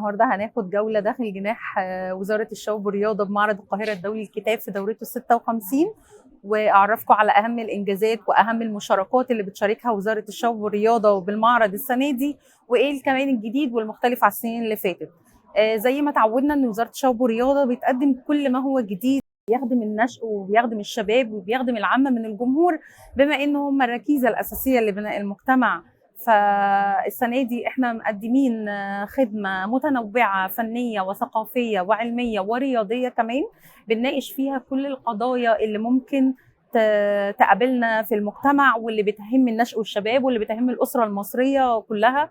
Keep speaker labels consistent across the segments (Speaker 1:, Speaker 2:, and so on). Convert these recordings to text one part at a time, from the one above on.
Speaker 1: النهارده هناخد جولة داخل جناح وزارة الشباب والرياضة بمعرض القاهرة الدولي للكتاب في دورته 56، واعرفكم على اهم الانجازات واهم المشاركات اللي بتشاركها وزارة الشباب والرياضة بالمعرض السنة دي، وايه كمان الجديد والمختلف على السنين اللي فاتت. زي ما تعودنا ان وزارة الشباب والرياضة بتقدم كل ما هو جديد بيخدم النشء وبيخدم الشباب وبيخدم العامة من الجمهور، بما ان هم الركيزة الاساسية لبناء المجتمع. فالسنة دي احنا مقدمين خدمة متنوعة فنية وثقافية وعلمية ورياضية، كمان بنناقش فيها كل القضايا اللي ممكن تقابلنا في المجتمع واللي بتهم النشء والشباب واللي بتهم الأسرة المصرية كلها.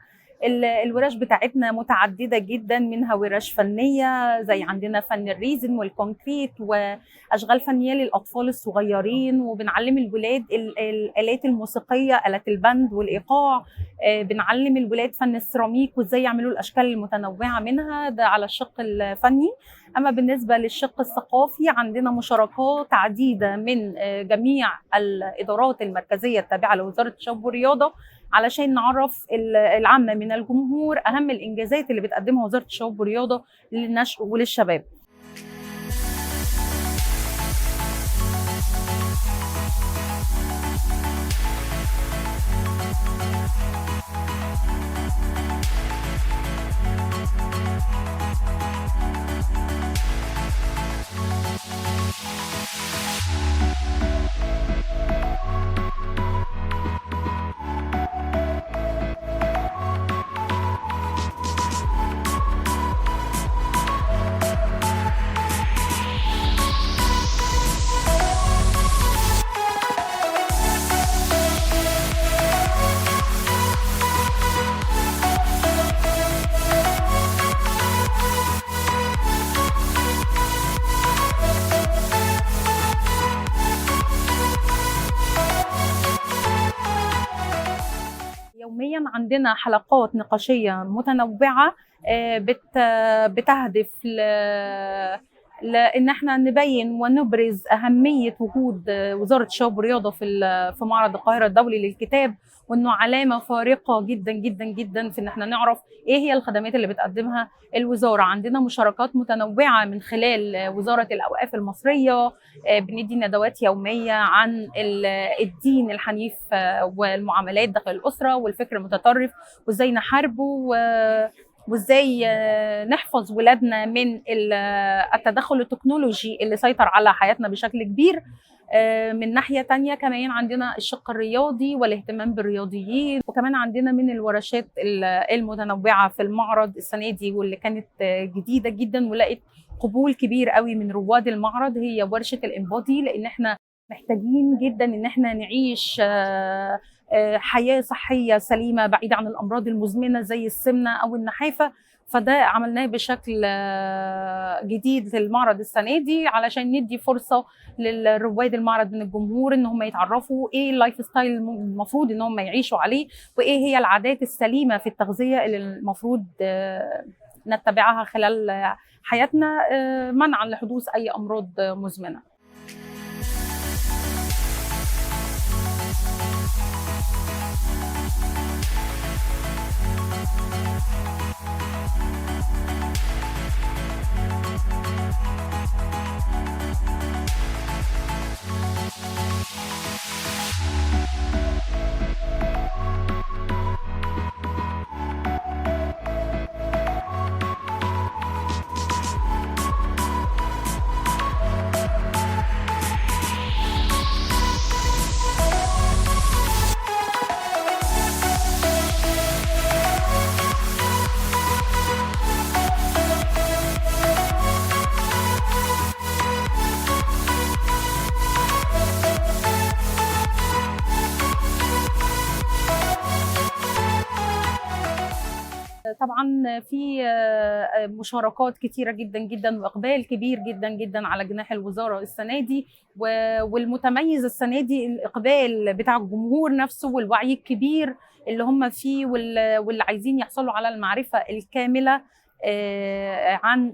Speaker 1: الورش بتاعتنا متعددة جدا، منها ورش فنية زي عندنا فن ال resin وال concrete وأشغال فنية للأطفال الصغيرين، وبنعلم الولاد الآلات الموسيقية، آلات البند والإيقاع. بنعلم الولاد فن السيراميك وإزاي يعملوا الأشكال المتنوعة منها، ده على الشق الفني. أما بالنسبة للشق الثقافي عندنا مشاركات عديدة من جميع الإدارات المركزية التابعة لوزارة الشباب والرياضة علشان نعرف العامة من الجمهور أهم الإنجازات اللي بتقدمها وزارة الشباب والرياضة للنشء وللشباب. يوميا عندنا حلقات نقاشية متنوعة بتهدف لان احنا نبين ونبرز اهمية وجود وزارة الشباب والرياضة في معرض القاهرة الدولي للكتاب، وانه علامة فارقه جدا جدا جدا في ان احنا نعرف ايه هي الخدمات اللي بتقدمها الوزارة. عندنا مشاركات متنوعة من خلال وزارة الاوقاف المصرية، بندي ندوات يومية عن الدين الحنيف والمعاملات داخل الاسرة والفكر المتطرف وازاي نحاربه وازاي نحفظ ولادنا من التدخل التكنولوجي اللي سيطر على حياتنا بشكل كبير. من ناحية تانية كمان عندنا الشق الرياضي والاهتمام بالرياضيين، وكمان عندنا من الورشات المتنوعة في المعرض السنة دي واللي كانت جديدة جدا ولقت قبول كبير قوي من رواد المعرض، هي ورشة الإنبادي، لأن احنا محتاجين جدا ان احنا نعيش حياة صحية سليمة بعيدة عن الأمراض المزمنة زي السمنة أو النحافة. فده عملناه بشكل جديد في المعرض السنة دي علشان ندي فرصة للرواد المعرض من الجمهور ان هم يتعرفوا ايه ال lifestyle المفروض ان هم يعيشوا عليه، وايه هي العادات السليمة في التغذية اللي المفروض نتبعها خلال حياتنا منعا لحدوث اي امراض مزمنة. طبعا في مشاركات كتيرة جدا جدا وإقبال كبير جدا جدا على جناح الوزارة السنة دي، والمتميز السنة دي الإقبال بتاع الجمهور نفسه والوعي الكبير اللي هم فيه واللي عايزين يحصلوا على المعرفة الكاملة عن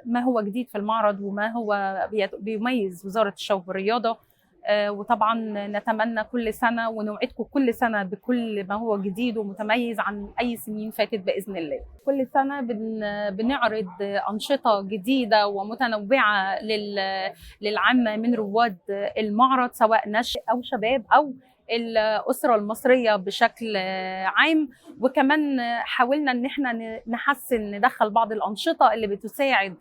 Speaker 1: ما هو جديد في المعرض وما هو بيميز وزارة الشباب والرياضة. وطبعا نتمنى كل سنة ونوعدكم كل سنة بكل ما هو جديد ومتميز عن أي سنين فاتت بإذن الله. كل سنة بنعرض أنشطة جديدة ومتنوعة للعامة من رواد المعرض، سواء نشء أو شباب أو الأسرة المصرية بشكل عام. وكمان حاولنا إن احنا نحسن، ندخل بعض الأنشطة اللي بتساعد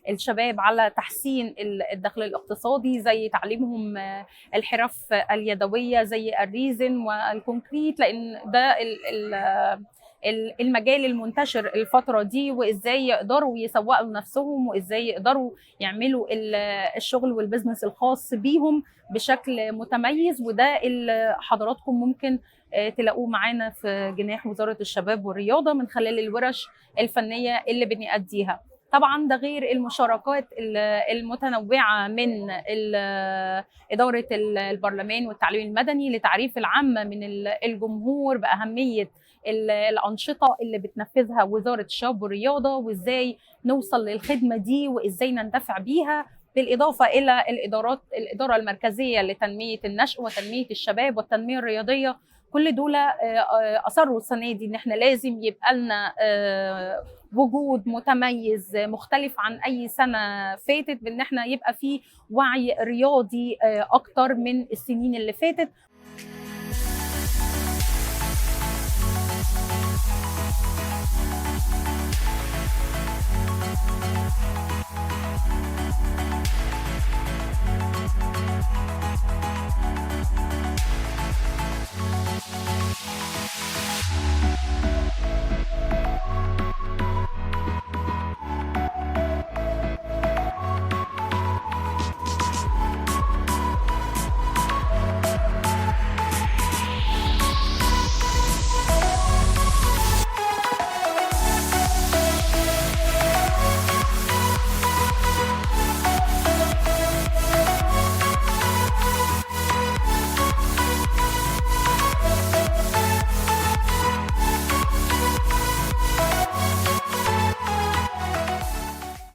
Speaker 1: الشباب على تحسين الدخل الاقتصادي، زي تعليمهم الحرف اليدوية زي ال resin وال concrete، لأن ده المجال المنتشر الفترة دي، وإزاي يقدروا يسوقوا نفسهم وإزاي يقدروا يعملوا الشغل وال business الخاص بيهم بشكل متميز. وده اللي حضراتكم ممكن تلاقوه معانا في جناح وزارة الشباب والرياضة من خلال الورش الفنية اللي بنأديها. طبعا ده غير المشاركات المتنوعة من إدارة البرلمان والتعليم المدني لتعريف العامة من الجمهور بأهمية الأنشطة اللي بتنفذها وزارة الشباب والرياضة، وإزاي نوصل للخدمة دي وإزاي نندفع بيها، بالإضافة إلى الإدارة المركزية لتنمية النشء وتنمية الشباب والتنمية الرياضية. كل دول أصروا السنة دي إن إحنا لازم يبقى لنا وجود متميز مختلف عن أي سنة فاتت، بإن إحنا يبقى فيه وعي رياضي أكتر من السنين اللي فاتت.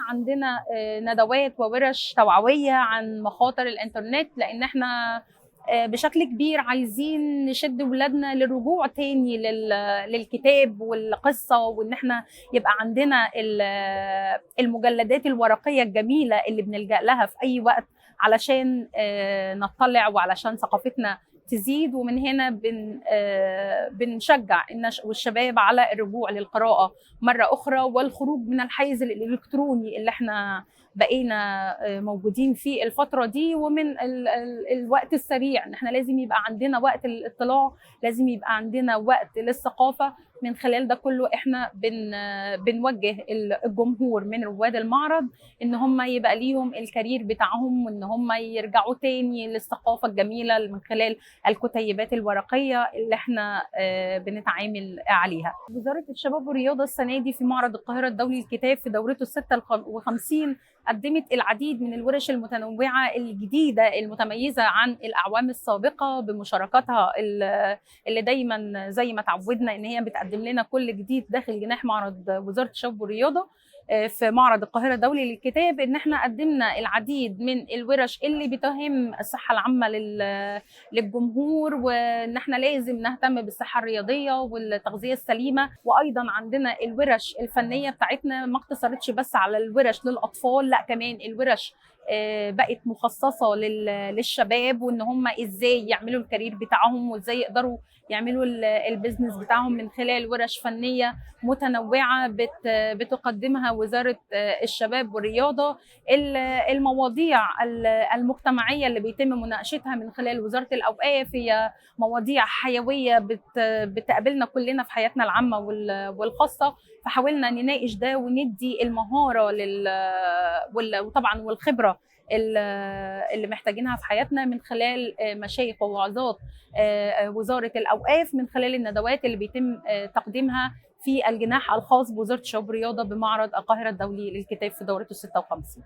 Speaker 1: عندنا ندوات وورش توعوية عن مخاطر الانترنت، لان احنا بشكل كبير عايزين نشد ولادنا للرجوع تاني للكتاب والقصة، وان احنا يبقى عندنا المجلدات الورقية الجميلة اللي بنلجأ لها في اي وقت علشان نطلع وعلشان ثقافتنا تزيد. ومن هنا بنشجع النشء والشباب على الرجوع للقراءة مرة أخرى والخروج من الحيز الإلكتروني اللي احنا بقينا موجودين فيه الفترة دي، ومن الوقت السريع. ان احنا لازم يبقى عندنا وقت للاطلاع، لازم يبقى عندنا وقت للثقافة. من خلال ده كله احنا بنوجه الجمهور من رواد المعرض ان هم يبقى ليهم الكارير بتاعهم، وان هم يرجعوا تاني للثقافة الجميلة من خلال الكتيبات الورقية اللي احنا بنتعامل عليها. وزارة الشباب والرياضة السنة دي في معرض القاهرة الدولي للكتاب في دورته 56 قدمت العديد من الورش المتنوعة الجديدة المتميزة عن الأعوام السابقة بمشاركتها اللي دايما زي ما تعودنا إن هي بتقدم لنا كل جديد داخل جناح معرض وزارة الشباب والرياضة في معرض القاهرة الدولي للكتاب. إن احنا قدمنا العديد من الورش اللي بتهم الصحة العامة للجمهور، وإن احنا لازم نهتم بالصحة الرياضية والتغذية السليمة. وأيضا عندنا الورش الفنية بتاعتنا ما اقتصرتش بس على الورش للأطفال، لا كمان الورش بقت مخصصة للشباب، وإن هم إزاي يعملوا ال career بتاعهم وإزاي يقدروا يعملوا ال business بتاعهم من خلال ورش فنية متنوعة بتقدمها وزارة الشباب والرياضة. المواضيع المجتمعية اللي بيتم مناقشتها من خلال وزارة الأوقاف هي مواضيع حيوية بتقابلنا كلنا في حياتنا العامة والخاصة، فحاولنا نناقش ده وندي المهارة وطبعا والخبرة اللي محتاجينها في حياتنا من خلال مشايخ ووعظات وزارة الأوقاف، من خلال الندوات اللي بيتم تقديمها في الجناح الخاص بوزارة الشباب والرياضة بمعرض القاهرة الدولي للكتاب في دورته 56.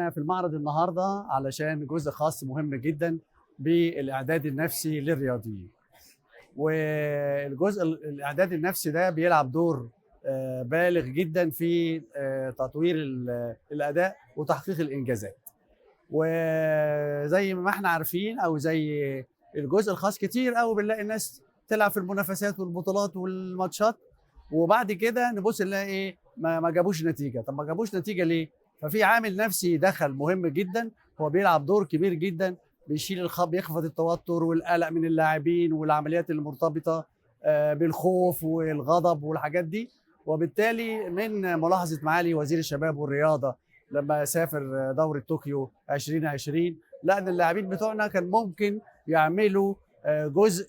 Speaker 2: احنا في المعرض النهارده علشان جزء خاص مهم جدا بالاعداد النفسي للرياضيين. والجزء الاعداد النفسي ده بيلعب دور بالغ جدا في تطوير الاداء وتحقيق الانجازات. وزي ما احنا عارفين او زي الجزء الخاص كتير قوي بنلاقي الناس تلعب في المنافسات والبطولات والماتشات، وبعد كده نبص نلاقي ايه، ما جابوش نتيجة. طب ما جابوش نتيجة ليه؟ ففي عامل نفسي دخل مهم جدا، هو بيلعب دور كبير جدا، بيشيل بيخفض التوتر والقلق من اللاعبين والعمليات المرتبطة بالخوف والغضب والحاجات دي. وبالتالي من ملاحظة معالي وزير الشباب والرياضة لما سافر دوره طوكيو 2020، لان اللاعبين بتوعنا كان ممكن يعملوا جزء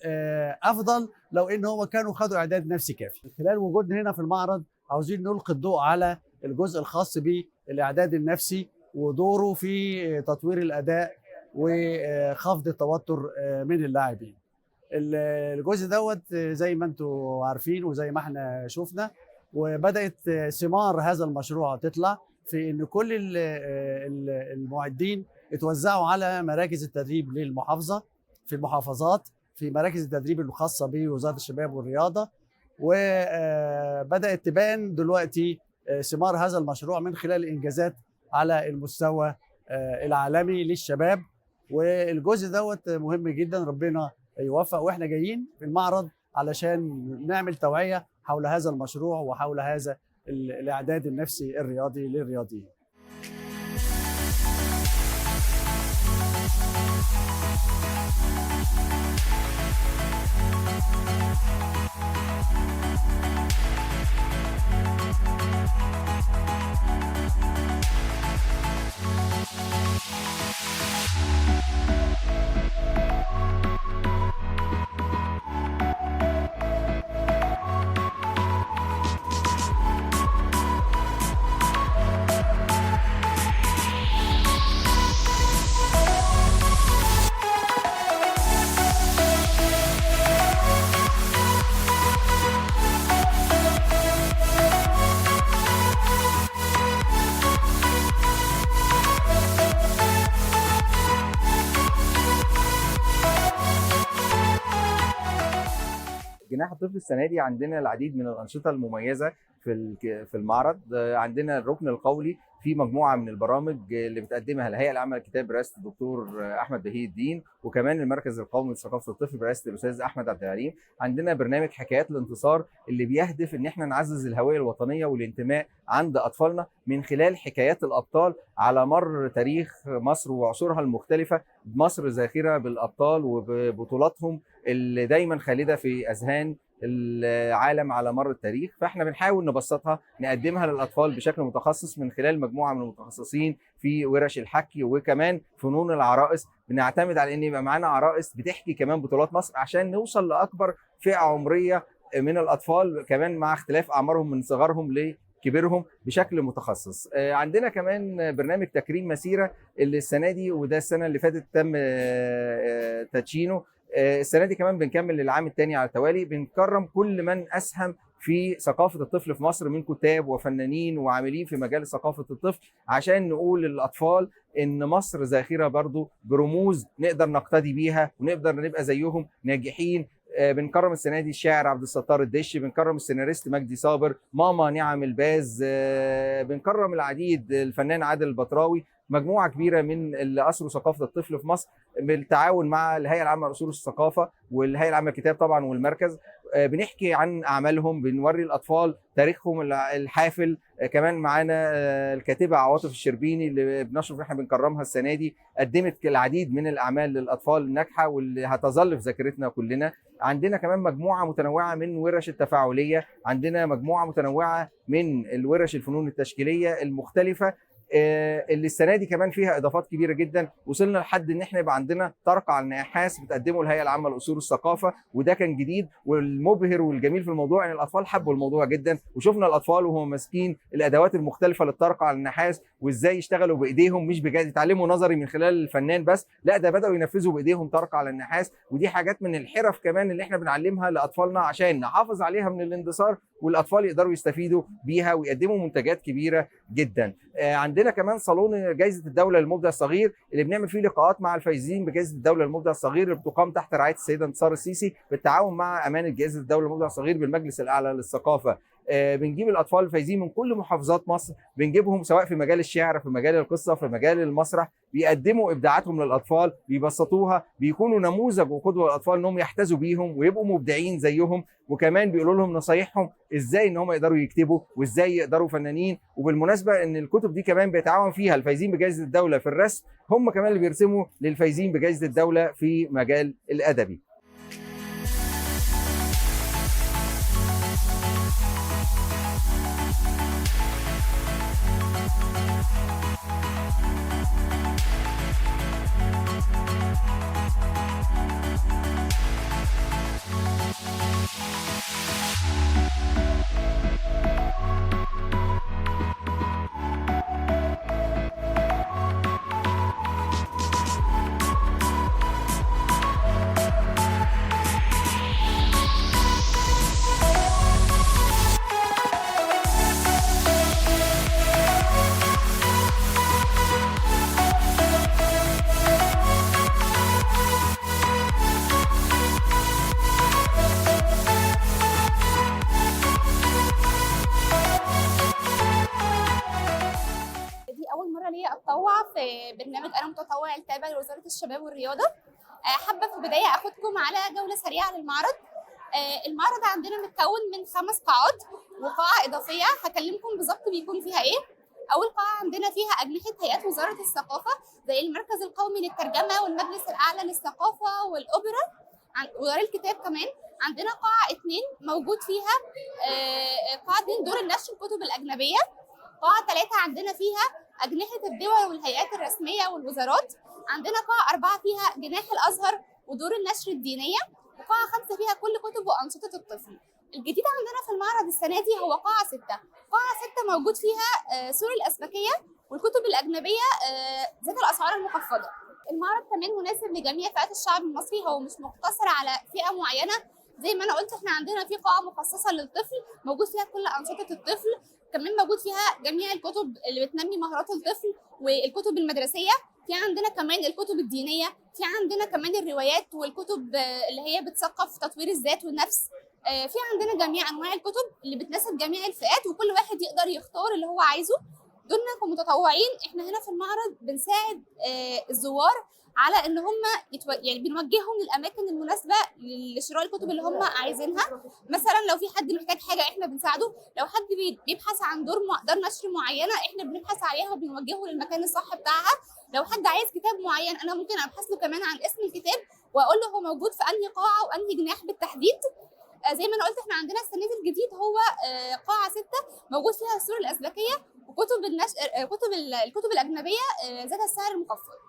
Speaker 2: افضل لو ان هو كانوا خدوا اعداد نفسي كافي. خلال وجودنا هنا في المعرض عاوزين نلقي الضوء على الجزء الخاص بالاعداد النفسي ودوره في تطوير الاداء وخفض التوتر من اللاعبين. الجزء دوت زي ما انتم عارفين وزي ما احنا شفنا، وبدات ثمار هذا المشروع تطلع في ان كل المعدين اتوزعوا على مراكز التدريب للمحافظة، في المحافظات، في مراكز التدريب الخاصة بوزارة الشباب والرياضة. وبدات تبان دلوقتي ثمار هذا المشروع من خلال الانجازات على المستوى العالمي للشباب. والجزء دوت مهم جدا، ربنا يوفق. واحنا جايين في المعرض علشان نعمل توعيه حول هذا المشروع وحول هذا الاعداد النفسي الرياضي للرياضيين.
Speaker 3: جناح الطفل السنة دي عندنا العديد من الانشطة المميزة في المعرض. عندنا الركن القولي في مجموعة من البرامج اللي بتقدمها الهيئة العامة للكتاب برئاسة الدكتور احمد بهي الدين، وكمان المركز القومي لثقافة الطفل برئاسة الاستاذ احمد عبد العليم. عندنا برنامج حكايات الانتصار اللي بيهدف ان احنا نعزز الهوية الوطنية والانتماء عند اطفالنا من خلال حكايات الابطال على مر تاريخ مصر وعصورها المختلفة. مصر زاخره بالابطال وببطولاتهم اللي دايما خالدة في اذهان العالم على مر التاريخ، فاحنا بنحاول نبسطها نقدمها للاطفال بشكل متخصص من خلال مجموعة من المتخصصين في ورش الحكي وكمان فنون العرائس. بنعتمد على ان يبقى معانا عرائس بتحكي كمان بطولات مصر عشان نوصل لاكبر فئة عمرية من الاطفال، كمان مع اختلاف اعمارهم من صغرهم لكبيرهم بشكل متخصص. عندنا كمان برنامج تكريم مسيره اللي السنة دي، وده السنة اللي فاتت تم تدشينه، السنة دي كمان بنكمل للعام الثاني على التوالي. بنكرم كل من اسهم في ثقافة الطفل في مصر من كتاب وفنانين وعاملين في مجال ثقافة الطفل، عشان نقول للاطفال ان مصر زاخره برضو برموز نقدر نقتدي بيها ونقدر نبقى زيهم ناجحين. بنكرم السنة دي الشاعر عبد الستار الدش، بنكرم السيناريست مجدي صابر، ماما نعم الباز، بنكرم العديد، الفنان عادل البطراوي، مجموعة كبيرة من اللي اثروا ثقافة الطفل في مصر بالتعاون مع الهيئة العامة لاصول الثقافة والهيئة العامة للكتاب طبعا والمركز. بنحكي عن اعمالهم، بنوري الاطفال تاريخهم الحافل. كمان معانا الكاتبة عواطف الشربيني اللي بنشرف ان احنا بنكرمها السنة دي، قدمت العديد من الاعمال للاطفال الناجحة واللي هتظل في ذاكرتنا كلنا. عندنا كمان مجموعة متنوعة من ورش التفاعليه، عندنا مجموعة متنوعة من الورش الفنون التشكيليه المختلفة اللي السنة دي كمان فيها اضافات كبيرة جدا. وصلنا لحد ان احنا يبقى عندنا طرق على النحاس بتقدمه الهيئة العامة لاصول الثقافة، وده كان جديد. والمبهر والجميل في الموضوع ان الاطفال حبوا الموضوع جدا، وشفنا الاطفال وهم ماسكين الادوات المختلفة للطرق على النحاس وازاي يشتغلوا بايديهم، مش بجد يتعلموا نظري من خلال الفنان بس، لا ده بداوا ينفذوا بايديهم طرق على النحاس. ودي حاجات من الحرف كمان اللي احنا بنعلمها لاطفالنا عشان نحافظ عليها من الاندثار، والاطفال يقدروا يستفيدوا بيها ويقدموا منتجات كبيرة جدا. عندنا عندنا كمان صالون جائزة الدولة للمبدع الصغير اللي بنعمل فيه لقاءات مع الفايزين بجائزة الدولة للمبدع الصغير اللي بتقام تحت رعاية السيدة انتصار السيسي بالتعاون مع امانه جائزة الدولة للمبدع الصغير بالمجلس الاعلى للثقافة. بنجيب الاطفال الفايزين من كل محافظات مصر، بنجيبهم سواء في مجال الشعر، في مجال القصة، في مجال المسرح، بيقدموا ابداعاتهم للاطفال، بيبسطوها، بيكونوا نموذج وقدوه للاطفال انهم يحتذوا بيهم ويبقوا مبدعين زيهم، وكمان بيقولوا لهم نصايحهم ازاي ان هم يقدروا يكتبوا وازاي يقدروا فنانين. وبالمناسبة ان الكتب دي كمان بيتعاون فيها الفايزين بجائزة الدولة في الرسم، هم كمان اللي بيرسموا للفايزين بجائزة الدولة في مجال الادبي.
Speaker 4: في برنامج أنا متطوع التابع لوزارة الشباب والرياضة. حابة في البداية أخدكم على جولة سريعة للمعرض. المعرض عندنا متكون من 5 قاعات وقاعة إضافية هكلمكم بالظبط بيكون فيها إيه. أول قاعة عندنا فيها أجنحة هيئات وزارة الثقافة زي المركز القومي للترجمة والمجلس الأعلى للثقافة والأوبرا ودار الكتاب. كمان عندنا قاعة 2 موجود فيها قاعة 2 دور النشر الكتب الأجنبية. قاعة 3 عندنا فيها أجنحة الدول والهيئات الرسمية والوزارات. عندنا قاعة 4 فيها جناح الأزهر ودور النشر الدينية، وقاعة 5 فيها كل كتب وأنشطة الطفل. الجديد عندنا في المعرض السنة دي هو قاعة 6. قاعة 6 موجود فيها سور الأسبكية والكتب الأجنبية ذات الأسعار المخفضة. المعرض كمان مناسب لجميع فئات الشعب المصري، هو مش مقتصر على فئة معينة. زي ما أنا قلت احنا عندنا في قاعة مخصصة للطفل موجود فيها كل أنشطة الطفل، كمان موجود فيها جميع الكتب اللي بتنمي مهارات الطفل والكتب المدرسية. في عندنا كمان الكتب الدينية، في عندنا كمان الروايات والكتب اللي هي بتثقف تطوير الذات والنفس. في عندنا جميع أنواع الكتب اللي بتناسب جميع الفئات وكل واحد يقدر يختار اللي هو عايزه. دورنا كمتطوعين احنا هنا في المعرض بنساعد الزوار على ان هم يعني بنوجههم للاماكن المناسبة لشراء الكتب اللي هم عايزينها. مثلا لو في حد محتاج حاجة احنا بنساعده، لو حد بيبحث عن دار نشر معينة احنا بنبحث عليها وبنوجهه للمكان الصح بتاعها. لو حد عايز كتاب معين انا ممكن ابحث له كمان عن اسم الكتاب واقول له هو موجود في انهي قاعة وانهي جناح بالتحديد. زي ما انا قلت احنا عندنا السنة دي الجديد هو قاعة 6 موجود فيها السور الازبكيه وكتب النشر الكتب الاجنبية ذات السعر المخفض.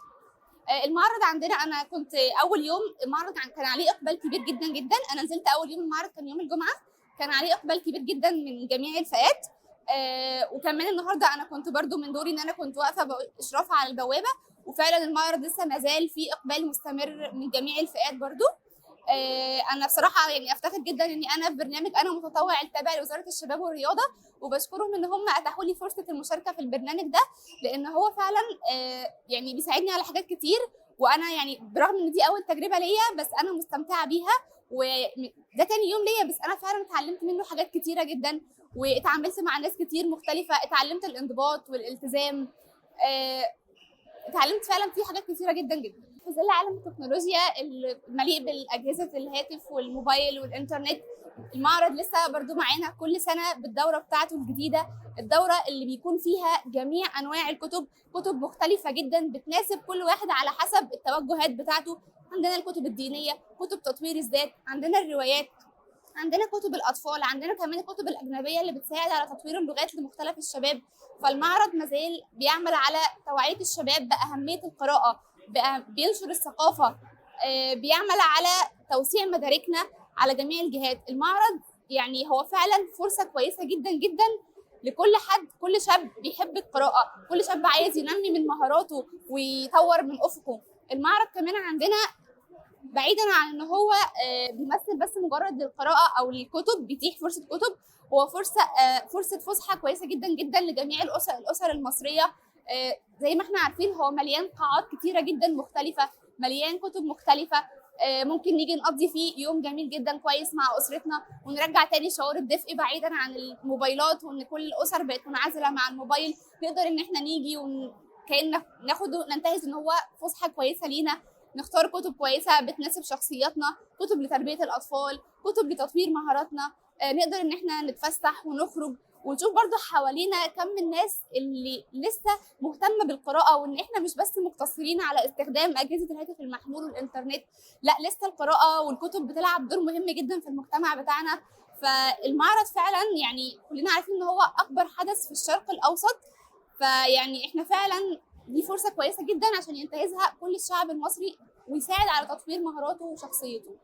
Speaker 4: المعرض عندنا انا كنت اول يوم المعرض كان عليه اقبال كبير جدا جدا. انا نزلت اول يوم المعرض كان يوم الجمعة، كان عليه اقبال كبير جدا من جميع الفئات. وكمان النهارده انا كنت برده من دوري ان انا كنت واقفة اشراف على البوابة، وفعلا المعرض لسه ما زال فيه اقبال مستمر من جميع الفئات برده. انا بصراحة يعني افتخر جدا اني انا في برنامج انا متطوع التابع لوزارة الشباب والرياضة، وبشكرهم ان هم اتاحوا لي فرصة المشاركة في البرنامج ده، لان هو فعلا يعني بيساعدني على حاجات كتير. وانا يعني برغم ان دي اول تجربه ليا بس انا مستمتعه بيها، وده تاني يوم ليا بس انا فعلا اتعلمت منه حاجات كتيرة جدا، واتعاملت مع ناس كتير مختلفة، اتعلمت الانضباط والالتزام، اتعلمت فعلا فيه حاجات كتيرة جدا جدا. في ظل عالم التكنولوجيا المليء بالاجهزة الهاتف والموبايل والانترنت، المعرض لسه برضو معانا كل سنة بالدوره بتاعته الجديدة، الدورة اللي بيكون فيها جميع انواع الكتب، كتب مختلفة جدا بتناسب كل واحد على حسب التوجهات بتاعته. عندنا الكتب الدينية، كتب تطوير الذات، عندنا الروايات، عندنا كتب الاطفال، عندنا كمان الكتب الاجنبية اللي بتساعد على تطوير اللغات لمختلف الشباب. فالمعرض مازال بيعمل على توعيه الشباب باهمية القراءة، بينشر الثقافة، بيعمل على توسيع مداركنا على جميع الجهات. المعرض يعني هو فعلا فرصة كويسة جدا جدا لكل حد، كل شاب بيحب القراءة، كل شاب عايز ينمي من مهاراته ويطور من افقه. المعرض كمان عندنا بعيدا عن ان هو بيمثل بس مجرد للقراءة او للكتب، بيتيح فرصة كتب، هو فرصة فسحة كويسة جدا جدا لجميع الاسر المصرية. زي ما احنا عارفين هو مليان قاعات كتيرة جدا مختلفة، مليان كتب مختلفة، ممكن نيجي نقضي فيه يوم جميل جدا كويس مع اسرتنا، ونرجع تاني شعور الدفء بعيدا عن الموبايلات، وان كل الاسر بقت منعزله مع الموبايل. نقدر ان احنا نيجي وكأن ناخده ننتهز ان هو فسحة كويسة لينا، نختار كتب كويسة بتناسب شخصياتنا، كتب لتربية الاطفال، كتب لتطوير مهاراتنا، نقدر ان احنا نتفسح ونخرج ونشوف برضو حوالينا كم الناس اللي لسه مهتمة بالقراءة، وان احنا مش بس مقتصرين على استخدام اجهزة الهاتف المحمول والانترنت، لا لسه القراءة والكتب بتلعب دور مهم جدا في المجتمع بتاعنا. فالمعرض فعلا يعني كلنا عارفين ان هو اكبر حدث في الشرق الاوسط، فيعني احنا فعلا دي فرصة كويسة جدا عشان ينتهزها كل الشعب المصري ويساعد على تطوير مهاراته وشخصيته.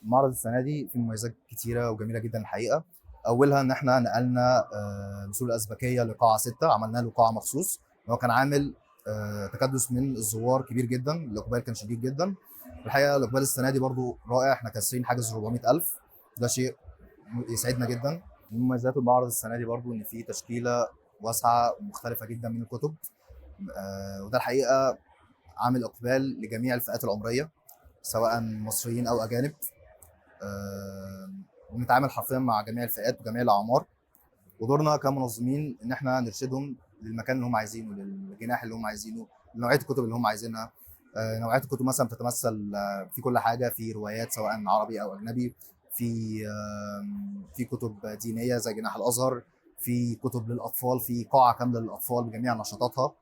Speaker 5: معرض السنة دي فيه مميزات كتيرة وجميلة جدا الحقيقة. اولها ان احنا نقلنا نزول الازبكيه لقاعه 6، عملنا له قاعة مخصوص. هو كان عامل تكدس من الزوار كبير جدا، الاقبال كان شديد جدا. الحقيقة الاقبال السنة دي برضو رائع، احنا كاسرين حاجز 400,000، ده شيء يسعدنا جدا. من مميزات المعرض السنة دي برضو ان في تشكيله واسعة ومختلفة جدا من الكتب، وده الحقيقة عامل اقبال لجميع الفئات العمرية سواء مصريين او اجانب. بنتعامل حرفيا مع جميع الفئات وجميع الاعمار، ودورنا كمنظمين ان احنا نرشدهم للمكان اللي هم عايزينه، للجناح اللي هم عايزينه، لنوعيه الكتب اللي هم عايزينها. نوعية الكتب مثلا بتتمثل في كل حاجة، في روايات سواء عربي او اجنبي، في كتب دينية زي جناح الازهر، في كتب للاطفال، في قاعة كاملة للاطفال بجميع نشاطاتها.